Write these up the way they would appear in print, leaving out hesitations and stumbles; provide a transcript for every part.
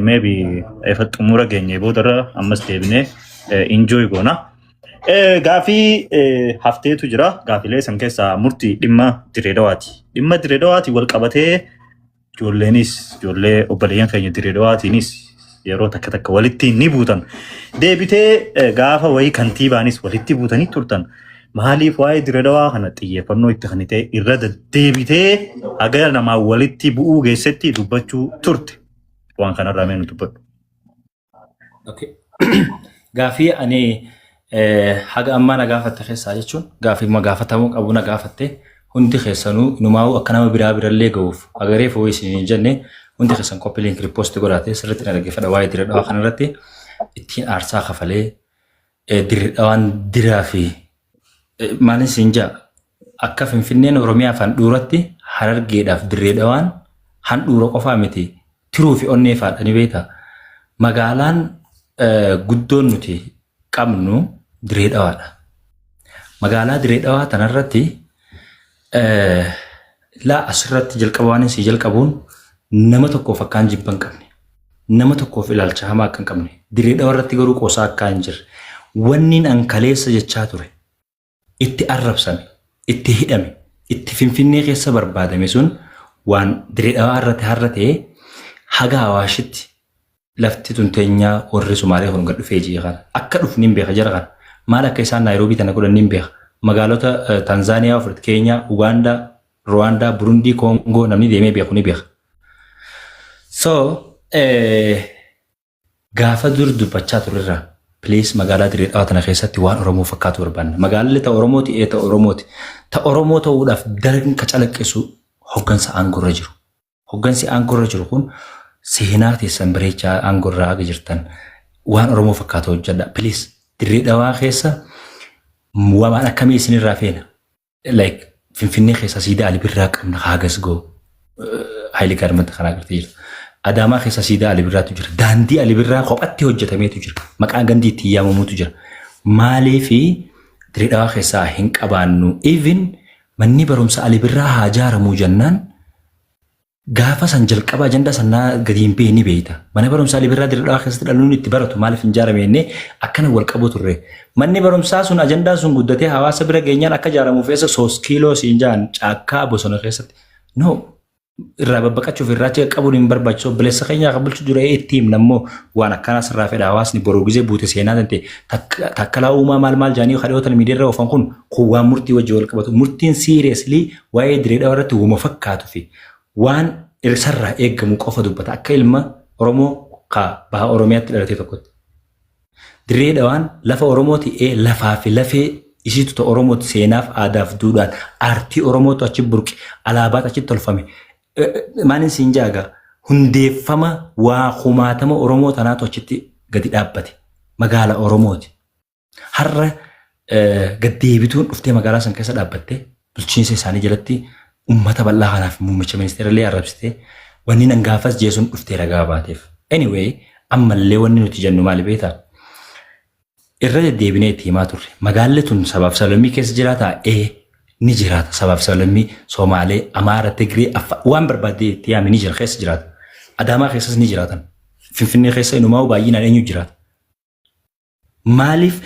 Maybe efa xumura geenye boodarra ammas deebinee enjoy goona. Gaafii hafteetu jira. Gaafilee san keessaa murtii dhimma Dirree Dawaati. Dhimma Dirree Dawaati wal qabatee ijoolleenis ijoollee obboleeyyan keenya Dirree Dawaatiinis yeroo takka takka walitti ni buutan. Deebitee gaafa wayii kantiibaanis walitti buutanii turtan. Maaliif waa'ee Dirree Dawaa kana xiyyeeffannoo itti kennitee irra deddeebitee haga namaa walitti bu'uu geessetti dubbachuu turte? Waan kanarraa mee nu dubbadhu. Okay. Gaafii ani haga ammaa na gaafatte keessaa jechuun gaafii ma gaafatamuu qabu na gaafatte. Hundi keessanuu inumaa'uu akka nama biraa birallee ga'uuf agaree fooyyee isin hin jenne, hundi keessan copy link repost godhaate sirriitti na dhaggeeffadha. Waa'ee Dirree Dhawaa kanarratti ittiin aarsaa kafalee Dirree Dhawaan diraa fi maalin siin jaa, akka Finfinneen Oromiyaaf handhuuratti, Harargeedhaaf Dirree Dhawaan handhuura qofaa miti, tiruu fi onnee faadha ni beektaa. Magaalaan guddoon nuti qabnu Dirree Dhawaadha. Magaalaa Dirree Dhawaa tanarratti laa asirratti jalqaba waan isii jalqabuun nama tokkoof akkaan jibba hin qabne, nama tokkoof ilaalcha hamaa akka hin qabne, Dirree Dhawaa irratti garuu qoosaa akkaa hin jirre, wanni an kaleessa jechaa ture, itti arrabsame, itti hidhame, itti Finfinnee keessa barbaadame sun waan Dirree Dhawaa irratti har'a ta'e haga Awaashitti lafti tun teenyaa warri Sumaalee kun gad dhufee ji'a kana. Akka dhufu nin beeka jara kana. Maal akka isaan Naayiroobii tana godhan nin beeka. Magaalota Tanzaaniyaa fudhate, Keenyaa, Ugaandaa, Ruwaandaa, Burundii, Koongoo namni deemee beeku ni beeka. So gaafa dur dubbachaa turrerraa, please, magaalaa Dirree Dhawaa tana keessatti waan Oromoo fakkaatu barbaanna. Magaalli ta Oromooti, ee ta Oromooti. Ta Oromoo ta'uudhaaf daran ka calaqqisu hoggansa aangorra jiru. Hoggansi aangorra jiru kun seenaa teessan bareechaa aangorraa aga jirtan waan Oromoo fakkaatu hojjedha. Please, Dirree Dhawaa keessa waan akkamii isinirraa feena? Like Finfinnee keessa siidaa Ali Birraa qabna haagas ga'u. Haayile Gaarmanta kanaa agartee jirta. Adaamaa keessa siidaa Ali Birraatu jira. Daandii Ali Birraa kophatti hojjetameetu jira. Maqaan gandii ittiin yaamamutu jira. Maaliifi Dirree Dhawaa keessaa hin qabaannu? Even manni barumsa Ali Birraa haa ijaaramuu jennaan gaafa san jalqaba ajandaa sannaa gadi hin bee ni beeyta. Mana barumsaa Ali Birraa Dirree Dhawaa keessatti dhaloonni itti baratu maaliif hin ijaarame jennee akkana wal qabu turre. Manni barumsaa sun ajandaan sun guddatee hawaasa bira geenyaan akka ijaaramuuf eessa 3 kiiloo siin jaan caakkaa bosona keessatti. No, irraa babbaqachuuf irraacha qabuun hin barbaachisu. Obboleessa keenya kan bulchu dura itti himna immoo waan akkanaa sirraa fedha. Hawaasni boruu gizee buute seenaa tante Taakkalaa Uumaa maal maal jaanii kadhootan miidiyaa irra oofan kun kun waan murtii wajji wal qabatu. Murtiin seriously waa'ee Dirree Dhawaa irratti wuma fakkaatu fi waan isarraa eeggamu qofa dubbata akka ilma Oromoo ka baha Oromiyaatti dhalatee tokkotti. Dirree Dhawaan lafa Oromooti, ee lafaa fi lafee isiitu ta Oromooti. Seenaaf, aadaaf, duudhaan aartii Oromootu achi burqe, alaabaatu achitti tolfame. Maalin siin jaaga, hundeeffama waa kumaatama Oromoo tanaatu achitti gadi dhaabbate. Magaala Oromooti. Har'a gaddeebituun dhuftee magaalaa san keessa dhaabbatte bulchiinsa isaanii jalatti uummata bal'aa kanaaf muummicha ministeera illee arrabsitee wanni nan gaafas jeesuun dhuftee ragaa baateef. Anyway, ammallee wanni nuti jennu maali beektaa? Irra deddeebinee itti himaa turre. Magaalli tun sabaaf sablammii keessa jiraataa? Ee, ni jiraata. Sabaaf sablammii Somaalee, Amaara, Tigree, Affa waan barbaadde itti yaame ni jira, keessa jiraata. Adaamaa keessas ni jiraatan. Finfinnee keessa inumaa baay'inaan eenyu jiraata? Maaliif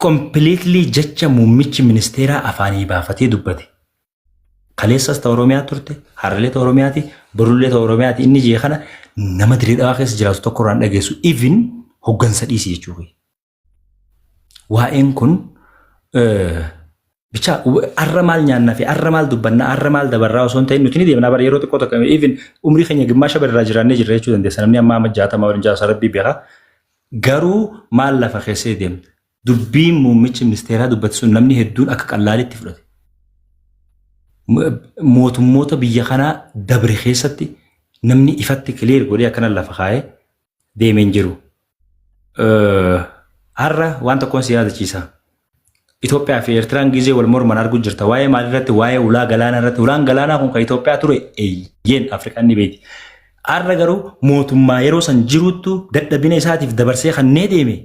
completely jecha muummichi ministeeraa afaanii baafatee dubbate? Kaleessas ta Oromiyaa turte, har'allee ta Oromiyaati, borullee ta Oromiyaati. Inni jee kana nama Dirree Dhawaa keessa jiraatu tokko irraan dhageessu, even hoggansa dhiisi jechuudha. Waa'een kun bicha har'a maal nyaannaa fi har'a maal dubbannaa, har'a maal dabarraa osoo hin ta'in nuti ni deemnaa bara yeroo xiqqoo tokko, even umrii keenya gimmaasha irraa jiraannee jirra jechuu dandeessa. Namni amma amma 60 waliin jaarsa rabbii beeka. Garuu maal lafa keessee deemta? Dubbiin muummichi ministeeraa dubbate sun namni hedduun akka qallaalitti fudhate. Mootummoota biyya kanaa dabre keessatti namni ifatti clear godhee akkana lafa kaa'ee deemee hin jiru. Har'a waan tokkoon si yaadachiisa. Itoophiyaa fi Eertiraan gizee wal morman arguu jirta. Waa'ee maalirratti? Waa'ee ulaa galaanaa irratti. Ulaan galaanaa kun kan Itoophiyaa ture, eeyyeen, Afrikaan ni beekti. Har'a garuu mootummaa yeroo san jiruttu dadhabina isaatiif dabarsee kannee deeme.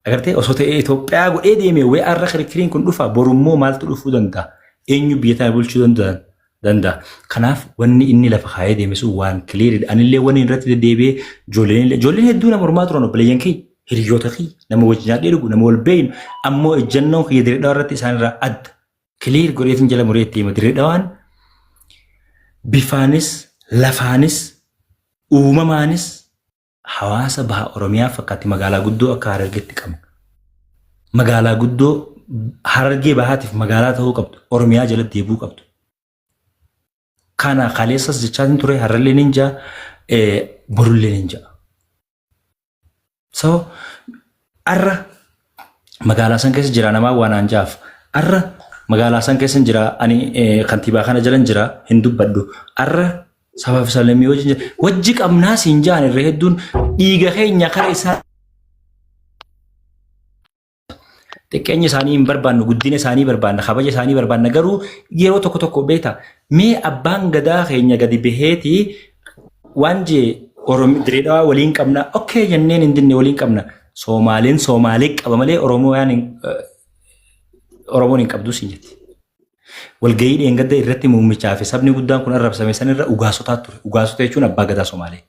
Agartee, osoo ta'ee Itoophiyaa godhee deeme wayii har'a kirikiriin kun dhufa, borummoo maaltu dhufuu danda'a? Eenyu biyya tana bulchuu danda'an? Danda'a. Kanaaf wanni inni lafa kaayee deeme sun waan clear dha. Anillee wanni irratti deddeebi'ee ijoolleen illee ijoolleen hedduu nama mormaa turan, obboleeyyan kiyya, hiriyoota kiyya, nama wajjin nyaadhee dhugu, nama wal beeynu, ammoo ejjennoon kiyya Dirree Dhawaa irratti isaan irraa adda. Clear godheetiin jala muree itti hima. Dirree Dhawaan bifaanis, lafaanis, uumamaanis hawaasa baha Oromiyaa fakkaatti. Magaalaa guddoo akka Harargeetti qabna. Magaalaa guddoo Harargee bahaatiif magaalaa ta'uu qabdu. Oromiyaa jalatti deebi'uu qabdu. Kana kaleessas jechaatiin ture, har'allee nin jaa, borullee nin jaa. So arra magaalaa san keessa jira namaa waan aan jaaf. Arra magaalaa san keessa jira, ani kantiibaa kana jalan jira hin dubbadhu. Arra sabaa fi sablammii wajjin jira. Wajji qabnaa siin jaan, irra hedduun dhiiga keenya kara isaa. Xiqqeenya isaanii hin barbaannu, guddina isaanii barbaanna, kabaja isaanii barbaanna. Garuu yeroo tokko tokko beekta, mee abbaan gadaa keenya gadi baheeti waan jee Dirree Dhawaa waliin qabna. Okay jenneen hin dinne, waliin qabna. Soomaaleen Soomaalee qaba malee Oromoon hin qabdu siin jetti. Walgahii dheengadda irratti muummichaa fi sabni guddaan kun arrabsame sanirra ugaasotaa ture. Ugaasota jechuun abbaa gadaa Somaalee.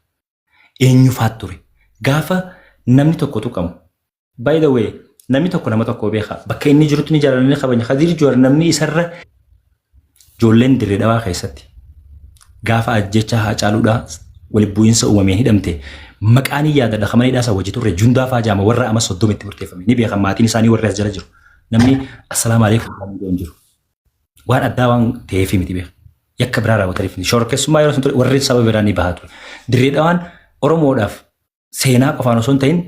Eenyufaat ture? Gaafa namni tokko tuqamu. By the way, namni tokko nama tokko beeka. Bakka inni jirutti ni jaalala, ni kabajna. Khadiir Juwar namni isarra ijoolleen Dirree Dhawaa keessatti gaafa ajjecha Haacaaluudhaa walitti bu'iinsa uumameen hidhamte, maqaan hin yaadadha, kamana hidhaa isa wajji turre Jundaa fa'aa jaama, warra amma 30 itti murteeffame ni beekan, maatiin isaanii warri as jala jiru. Namni assalaamu alaikum waan hin jiru. Waan addaa waan ta'eef miti, beeka. Yakka biraa raawwataniif miti. Shororkeessummaa yeroo sun ture warri saba biraa ni bahaa ture. Dirree Dhawaan Oromoodhaaf seenaa qofaan osoo hin ta'in,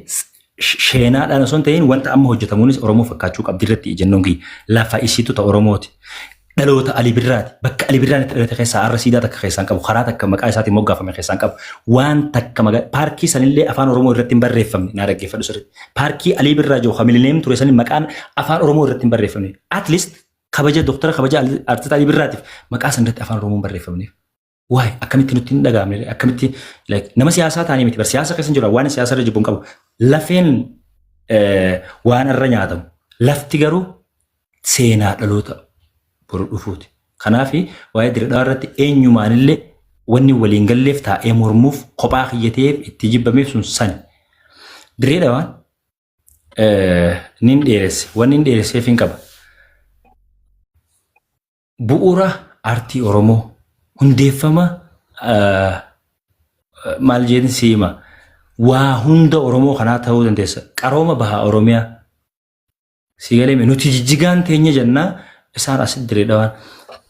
sheenaadhaan osoo hin ta'in, wanta amma hojjetamuunis Oromoo fakkaachuu qabdi irratti ejjennoon kiyya. Lafa isiitu ta Oromooti. Dhaloota Ali Birraati. Bakka Ali Birraan itti dhalate keessaa har'a siidaa takka keessaan qabu. Karaa takka maqaa isaatiin moggaafame keessaan qabu. Waan takka paarkii sanillee afaan Oromoo irratti hin barreeffamne, naa dhaggeeffadhu sirriitti. Paarkii Ali Birraa jiru kan Millennium ture sanin maqaan afaan Oromoo irratti hin barreeffamne. At least kabaja doktara, kabaja artist Ali Birraatiif maqaa san irratti afaan Oromoo hin barreeffamneef. Waay, akkamitti nutti hin dhaga'amne? Akkamitti like nama siyaasaa taanii miti, bar siyaasa keessa hin jiru, waan siyaasa irra jibbu hin qabu. Lafeen waan irra nyaatamu, lafti garuu seenaa dhaloota boru dhufuuti. Kanaaf waa'ee Dirree Dhawaa irratti eenyumaanillee wanni waliin galleef taa'ee mormuuf kophaa kiyyateef itti jibbameef sun sani. Dirree Dhawaan nin dheeresse, wanni hin dheeresseef hin qaba. Bu'uura aartii Oromoo, hundeeffama, maal jedhin si hima, waa hunda Oromoo kanaa ta'uu dandeessa. Qarooma baha Oromiyaa si galee, nuti jijjigaan teenya jennaa, isaan asitti Dirree Dhawaan.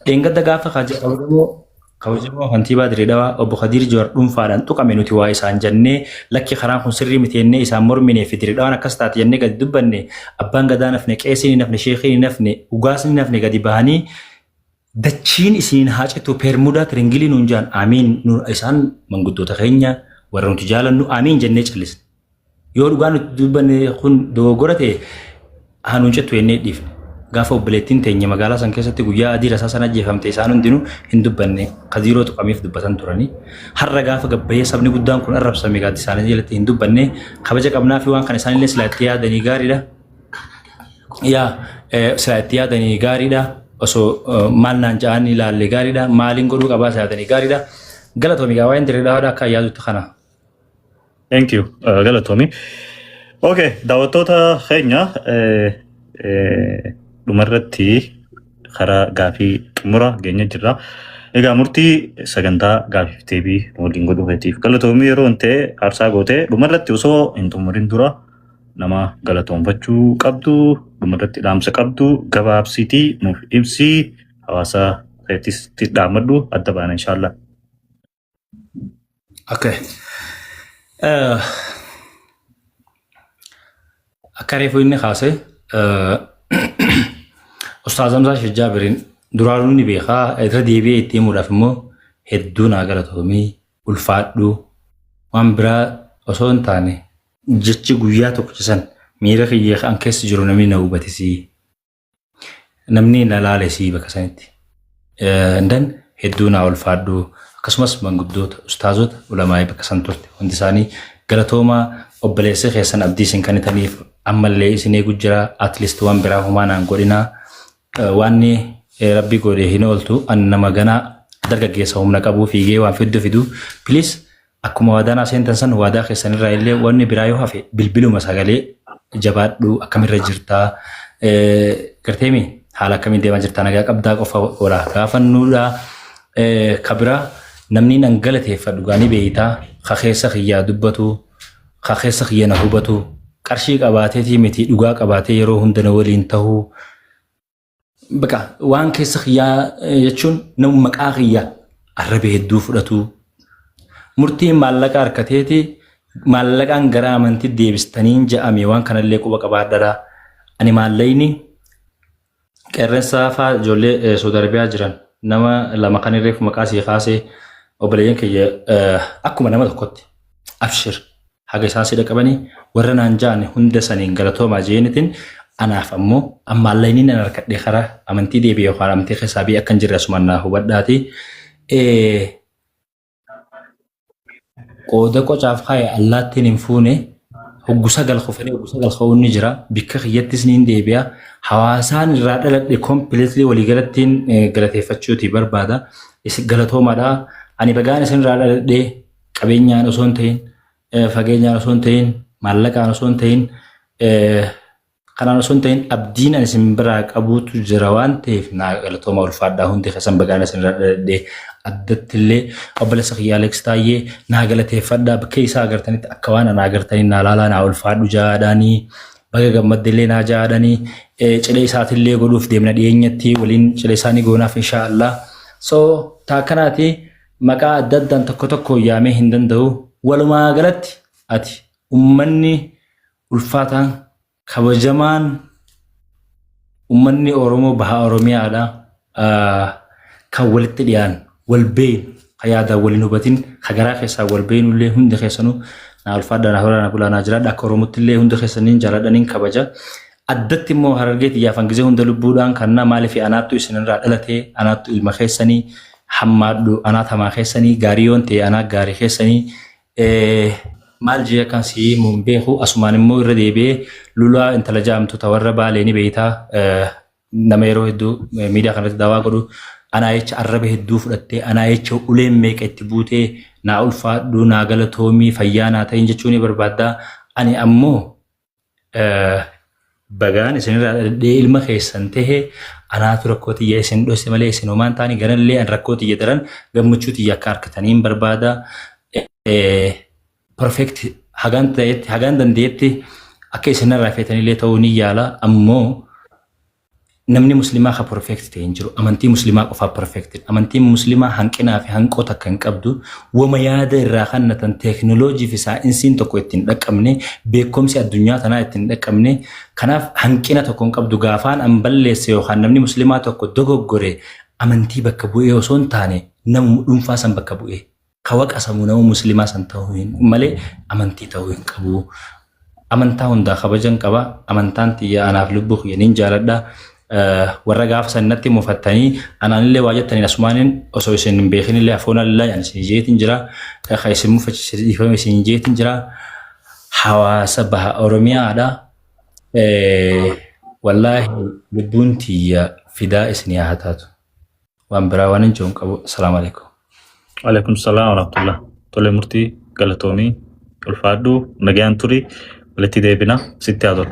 Dheengadda gaafa kabajamoo kantiibaa Dirree Dhawaa obbo Kadiir Jawar dhuunfaadhaan tuqame, nuti waa isaan jennee, lakki karaan kun sirrii miti jennee isaan morminee fi Dirree Dhawaan akkas taate jennee gadi dubbanne, abbaan gadaa nafne, qeesiin hin nafne, sheekiin hin nafne, ugaasni hin nafne, gadi bahanii dachiin isiniin haa citu, peermudaa tiringilii nuun jaan. Amiin, isaan manguddoota keenya warra nuti jaalannu, amiin jennee callisne. Yoo dhugaa nuti dubbanne kun dogoggora ta'e haa nuun cittu jennee dhiifne. Gaafa obboleettiin teenya magaalaa san keessatti guyyaa adii rasaa sana ajjeefamte isaan hundinuu hin dubbanne, Kadiiroo tuqameef dubbatan turanii. Har'a gaafa gabbayee sabni guddaan kun arrabsame gaaddisa isaanii jalatti hin dubbanne, kabaja qabnaa fi waan kana isaanillee silaa itti yaadanii gaariidha. Yaa, silaa itti yaadanii gaariidha. Osoo maal naan ja'an ilaalle gaariidha. Maaliin godhuu qabaa silaa yaadanii gaariidha. Galatoomi gaa, waa'een Dirree Dhawaadha akka yaadutti kana. Thank you. Galatoomi. Okay, daawwattoota keenya, dhumarratti karaa gaafii xumura geenya jirra. Egaa murtii sagantaa gaafiif deebii waliin godhuu keetiif galatoomii, yeroo hin ta'e aarsaa gootee. Dhumarratti osoo hin xumurin dura nama galatoonfachuu qabdu, dhumarratti dhaamsa qabdu gabaabsiitii nuuf ibsii, hawaasa keetis dhaammadhu, adda baana inshaallah. Okay. Akka reefu inni kaase, Ustaaz Hamzaa Sheekh Jaabiriin duraanuu ni beekaa, irra deebi'ee itti himuudhaaf immoo hedduu naa galatoomii, ulfaadhu. Waan biraa osoo hin taane, jechi guyyaa tokkicha san miira kiyya kan keessa jiru namni na hubatisii, namni na laalesii bakka sanitti. Dan hedduu naa ulfaadhu. Akkasumas manguddoota, ustaazota, ulamaa'ii bakka san turte hundi isaanii galatoomaa. Obboleessi keessan abdii isin kennitaniif ammallee isin eegu jira. At least waan biraa humaa naan godhinaa, waanni rabbi godhe hin ooltu. An nama ganaa Dargaggeessa humna qabuu fiigee waan fiddu fidu. Please, akkuma waadaa naa seentan san waadaa keessanirraa illee wanni biraa yoo hafe bilbiluma sagalee jabaadhu, akkamirra jirtaa, garteemi haala akkamiin deemaa jirtaa, nagaa qabdaa qofa walaa gaafannuudha. Ka biraa namni nan galateeffadhu gaanii beeytaa, ka keessa kiyyaa dubbatu, ka keessa kiyya na hubatu, qarshii qabaateetii miti, dhugaa qabaatee yeroo hunda na waliin tahuu. Baqa waan keessa kiyyaa jechuun nama maqaa kiyya arraba hedduu fudhatu. Murtiin maallaqa harkateeti maallaqaan gara amantii deebistaniin ja'ame, waan kanallee quba qabaadhadha. Ani maallaqni qeerransa fa'aa ijoollee Saudi Arabiyaa jiran nama lama kan irreef maqaa sii kaasee, obboleeyyan kiyya, akkuma nama tokkotti abshir haga isaan si dhaqabanii warra naan ja'an hunda saniin galatoomaa jeenitiin. Anaaf ammoo ammaallee nan harkadhee karaa amantii deebi'e yookaan amantii keessaa biyya akkan jirre asumaan naa hubadhaati. Qooda qocaaf kaaye allaattiin hin fuune, hoggu sagal kufanii hoggu sagal ka'uun ni jira. Bikka kiyyattis ni deebi'a. Hawaasaan irraa dhaladhe completely waliigalattiin galateeffachuuti barbaada. Galatoomaadha. Ani bagaan isin irraa dhaladhe, qabeenyaan osoo hin ta'in, fageenyaan osoo hin ta'in, maallaqaan osoo hin ta'in, kanaan osoo hin ta'in, abdiin ani isin biraa qabuutu jira waan ta'eef naa galatooma, ulfaadhaa hundi keessan. Bagaan isin irraa dhaladhee addatti illee obboleessa kiyya Alex Taayyee naa galateeffadhaa. Bakka isaa agartanitti akka waan anaa agartanii naa laalaa, naa ulfaadhu jaadhaanii, baga gammadde illee naa jaadhanii, cilee isaatillee godhuuf deemna, dhiyeenyatti waliin cilee isaanii goonaaf insha Allah. So taakkanaati maqaa adda addaan tokko tokko yaamee hin danda'u. Walumaa galatti ati ummanni ulfaataan kabajamaan ummanni Oromoo baha Oromiyaadha. Kan walitti dhiyaan wal beeynu, kan yaadaan wal hin hubatin, kan garaa keessaa wal beeynu illee, hundi keessanuu naa ulfaadhaa, naa horaa, naa bulaa, naa jiraadha. Akka Oromootti illee hunda keessaniin jaaladhaniin kabaja. Addatti immoo Harargee xiyyaaf hangizee hunda lubbuudhaan kan maaliif anaattu isinirraa dhalatee, anaattu ilma keessanii, hammaadhu anaat hamaa keessanii, gaarii yoon ta'e anaa gaarii keessanii. Maal jee akkan si himu hin beeku. Asumaan immoo irra deebi'ee lulaa intala jaamtu ta warra Baalee ni beeytaa, nama yeroo hedduu miidiyaa kanarratti daawaa godhu, anaa jecha arraba hedduu fudhattee, anaa jecha uleen meeqa itti buutee, naa ulfaadhu, naa galatoomii, fayyaa naa ta'in jechuu ni barbaaddaa. Ani ammoo bagaan isinirraa dhaladhee ilma keessan tahe, anaatu rakkoo tiyya isin dhosse malee isin homaan taani. Ganallee an rakkoo tiyya daran gammachuu tiyya akka harkataniin barbaada. Perfect hagaan ta'etti, hagaan danda'etti akka isinirraa feetanillee ta'uu ni yaala. Ammoo namni muslimaa ka perfect ta'e hin jiru. Amantii muslimaa qofaa perfect. Amantiin muslimaa hanqinaa fi hanqoota akka hin qabdu. Wama yaada irraa kannatan teeknooloojii fi saayinsiin tokko ittiin dhaqqabne, beekumsi addunyaa tanaa ittiin dhaqqabne. Kanaaf hanqina tokko hin qabdu. Gaafaan an balleesse yookaan namni muslimaa tokko dogoggore, amantii bakka bu'ee osoo hin taane nama dhuunfaa san bakka bu'ee. Ka waqasamu nama muslimaa san ta'uu hin malee amantii ta'uu hin qabu. Amantaa hundaa kabajan qaba. Amantaan tiyya anaaf lubbuu kiyya nin jaaladha. Warra gaafa san natti mufattanii anaanillee waa jettaniin, asumaaniin osoo isin hin beekinillee afoona lillaahi ani isin jeetin jira. Ka isin mufachiise dhiifama isin jeetin jira. Hawaasa baha Oromiyaadha. Wallaahi lubbuun tiyya fidaa isinii haa taatu. Waan biraa waan hin jiru hin qabu. Asalaamu alaikum. Alaikum salaam wa rahmatullah. Tole murtii, galatoomii, ulfaadhu, nagaan turi, walitti deebina, sitti haa tolu.